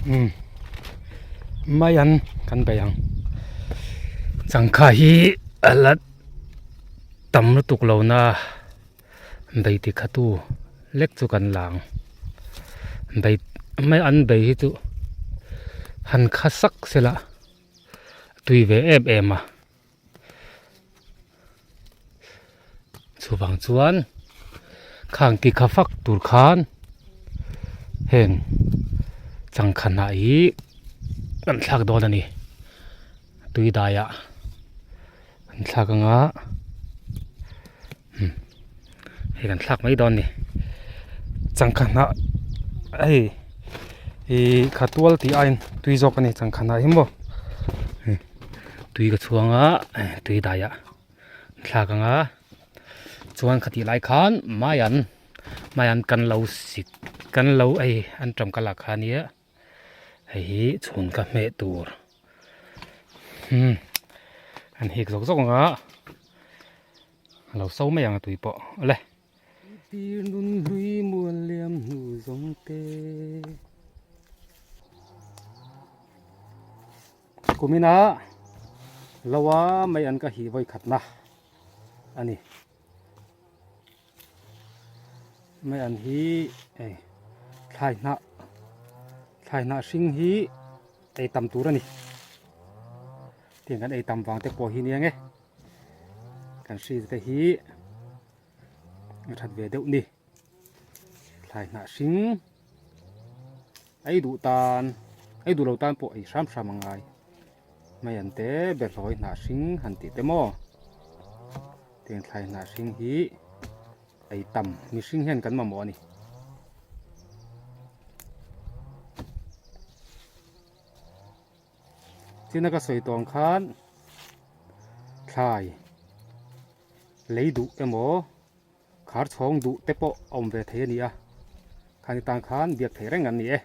Umm mai an kan bei ang changkha hi a la tam lutuk lo na bei ti kha tu lek chu kan la ang bei mai an bei hi chu han kha sak sela tui ve em em a. Chuvang chuan khang ti kha fak tur khan heng changkha hnah hi kan thlak dawn a ni tui daiah an thlak anga umm hei kan thlak mai dawn a ni changkha hnah hei ihh khatual tih aiin tui zawk a ni changkha hnah hi maw. Tui ka chhuang a tui daiah thlak ang a chuan khatih lai khan maian maian kan lo sik kan lo ei an tam ka lak kha nia hei hi chhun ka hmeh tur umm an hik zawk zawk ang a a lo so mai ang a tui pawh awle. Tir nun hlui mual liam hnu zawng te. Kumina loa mai an ka hi vawi khatna a ni. Mai an hi ei thlai hnah thlai hnah hring hi ei tam tur a ni. Tiang kan ei tam vang te pawh hi nia nge kan hri te hi a that ve deuh ni. Thlai hnah hring. Ei duh tan ei duh lo tan pawh ei hram hram a ngai mai an te behlawi hnah hring han tih te maw tiang thlai hnah hring hi ei tam mihring hian kan mamawh a ni. China ka sawi tawng khan thlai lei duh emaw. Khar chhawng duh te pawh a awm ve thei a ni a, khani tan khan biak theih reng an ni e.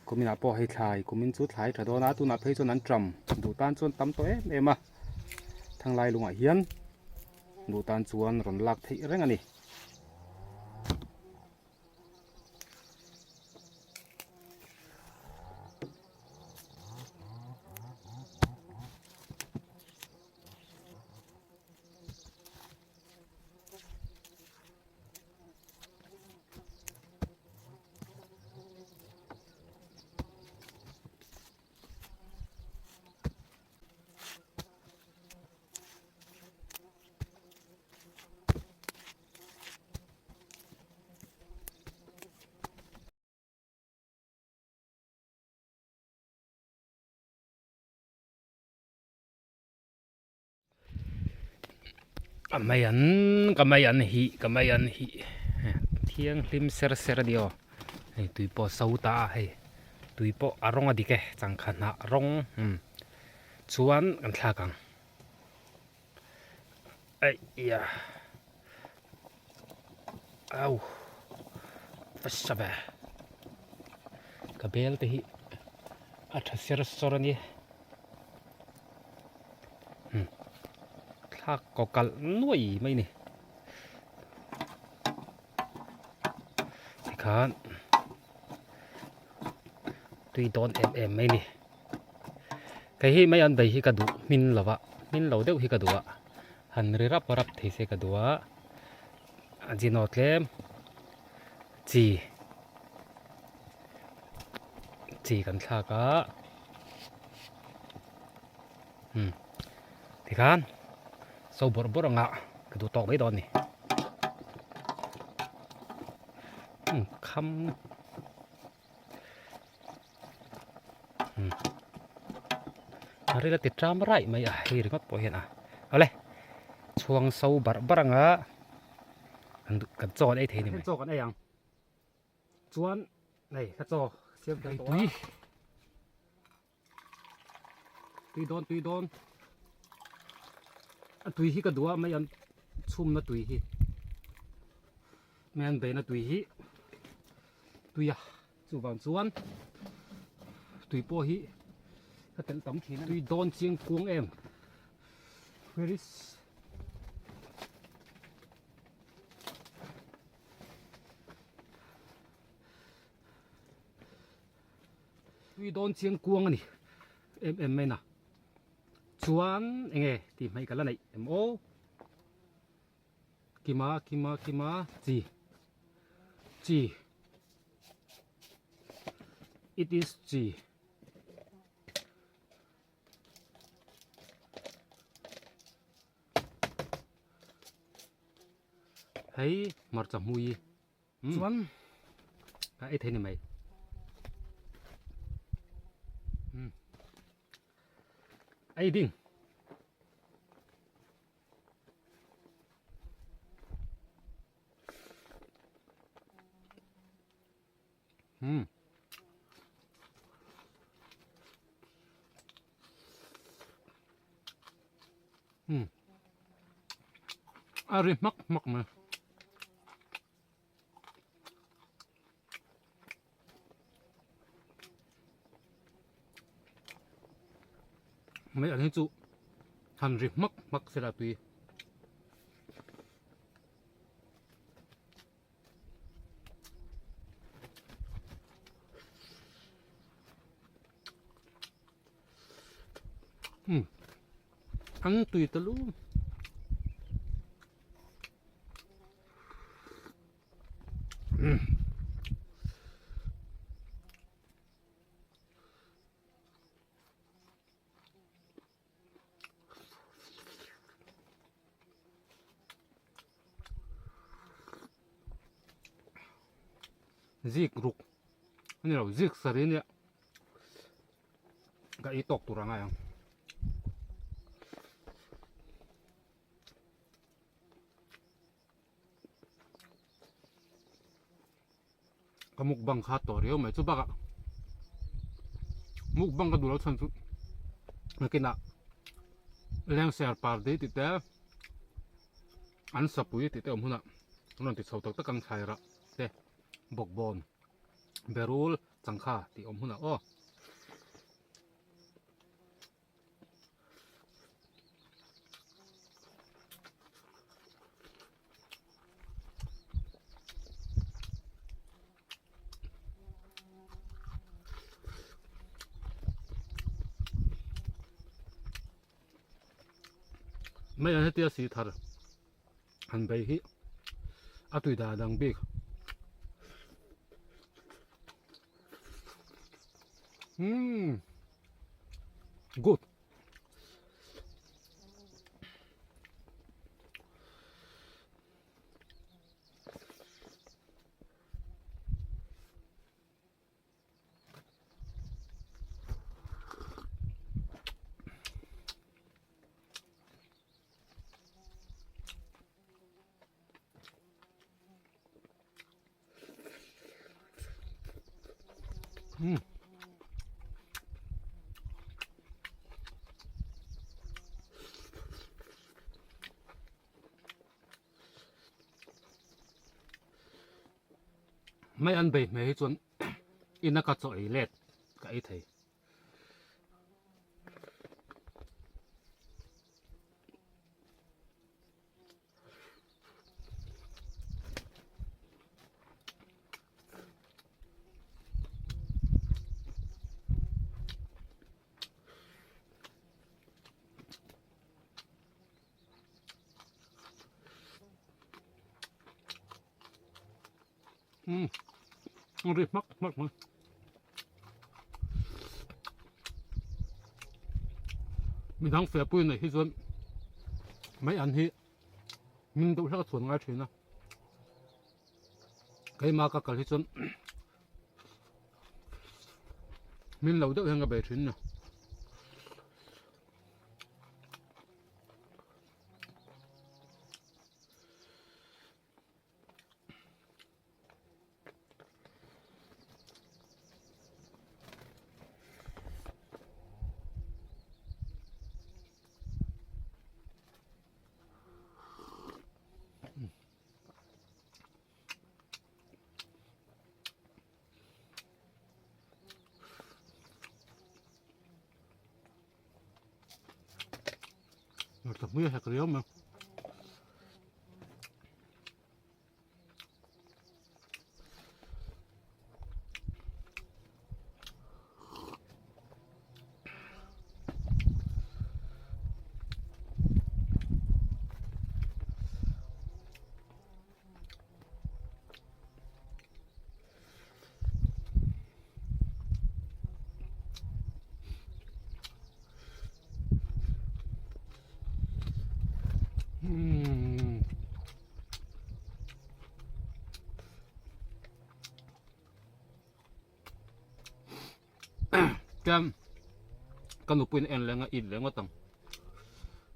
Kuminah pawh hei thlai, kumin chu thlai tha dawn a, tunah phei chuan an tram duh tan chuan tam tawh em em a, thanglai lungah hian duh tan chuan rawn lak theih reng a ni. Ka mai an ka mai an hi ka mai an hi thianghlim ser ser a ni aw hei tui pawh a so ta a hei tui pawh a rawng a dik e changkha hnah rawng umm chuan kan thlak ang aih au va sa ve ka bel te hi a tha ser sawr a nia. Thlak kaw kalh nuai mai a ni tikhan tui dawn em em mai a ni kei hi mai an bei hi ka duh hmin lo va hmin lo deuh hi ka duh a han ri rap rap thei se ka duh a a zin aw tlem chi chi kan thlak a. Umm tikhan so bawrh bawrh anga ka duh tawk mai dawn a ni umm kham umm a ril a ti ṭam raih mai a hei ringawt pawh hian a awle chhuang so barh barh anga kan chaw an ei thei a ni mai chaw kan ei ang. Chuan hei ka chaw siam fel tawh a. Tui dawn tui dawn. A tui hi ka duh a mai an chhumna tui hi. Mei an beihna tui hi tui a chuvang chuan tui pawh hi ka telh tam thin a tui dawn chiang kuang em where is tui dawn chiang kuang a ni em em mai na chuan enge tih hmaih ka la neih em aw. Kima kima kima chi chi it is chi hei hmarcha hmui chuan ka ei thei ni mai ei ding. Hmm. Hmm. A ri hmak hmak mai. Mai an hi chu han ri hmak hmak sela tui. Hmm. An tui ta lu. Zik ruk a ni lo zik saree nia ka ei tawk tur a ngai ang. Ka mukbang kha tawh riau mai chu bakah mukbang ka duh loh chhan chu nakinah lengser par dei tih te an sapui tih te awm hunah an rawn ti chho tak tak ang thlai rah te bawkbawn berul changkha tih awm hunah aw. Mai an hetia si thar han bei hi a tui dan dang bik umm good umm mai an bei hmel hi chuan ina ka chaw ei let ka ei thei. Umm a ri hmak hmak mai. Midang feh pui neih hi chuan mai an hi hming deuh hlek a chhuan ngai thin a keimah ka kal hi chuan hmin lo deuh hian ka bei thin a ni. Hmarcha hmui a hek riau mai. Umm Chuan ka nupuiin a en leng a it leh ngawt ang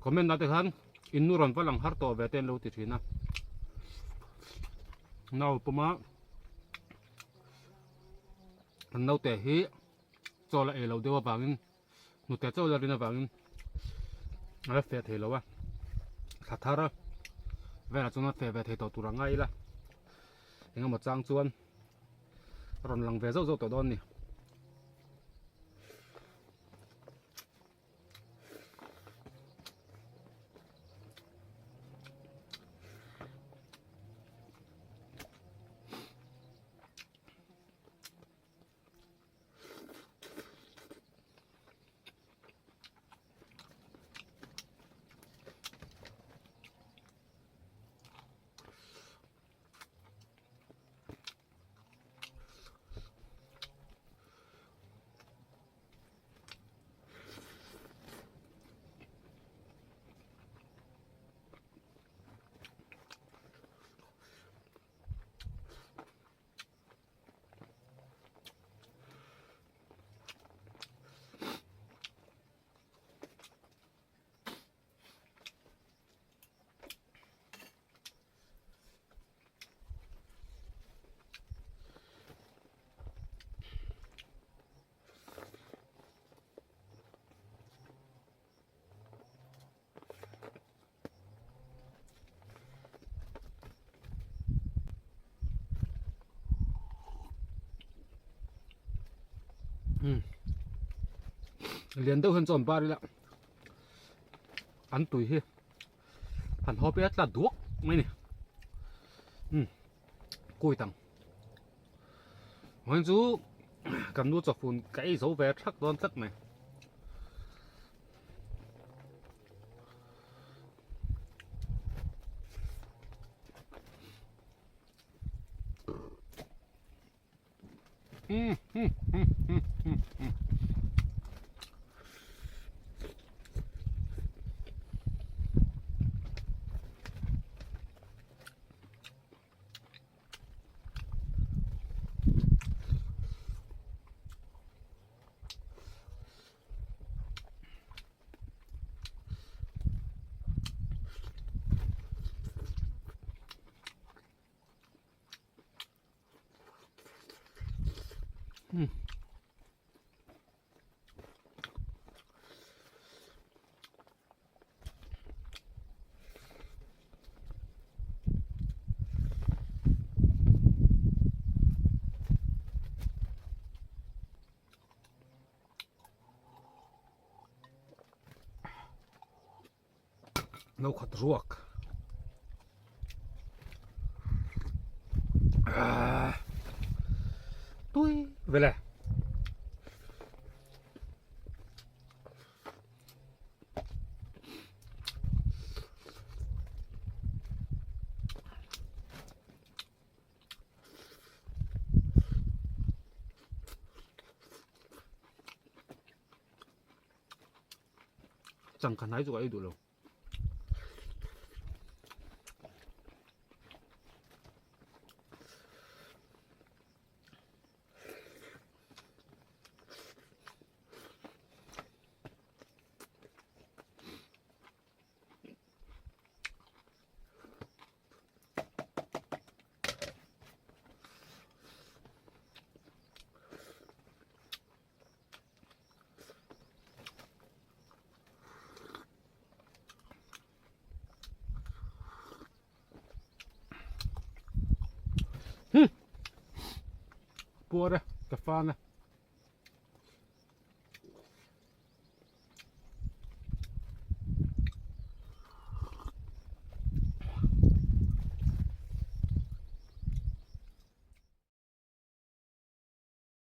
comment ah te khan in nu rawn va lang har tawh ve te an lo ti thin a nau pawma an naute hi chaw la ei lo deuh avangin hnute chaw la rin avangin a la feh thei lo a thla thar velah chuan a feh ve thei tawh tur a ngai ila engemaw chang chuan a rawn lang ve zauh zauh tawh dawn a ni. Lian deuh hian chuan bar ila an tui hi han hawp ila tla duak mai ni umm kawi tang vawiin chu kan nu chawfun ka ei zo ve thak dawn tlat mai. No khat ruak ah tui vele Changkha hnai chu ka ei duh lo. Puar e ka fan e.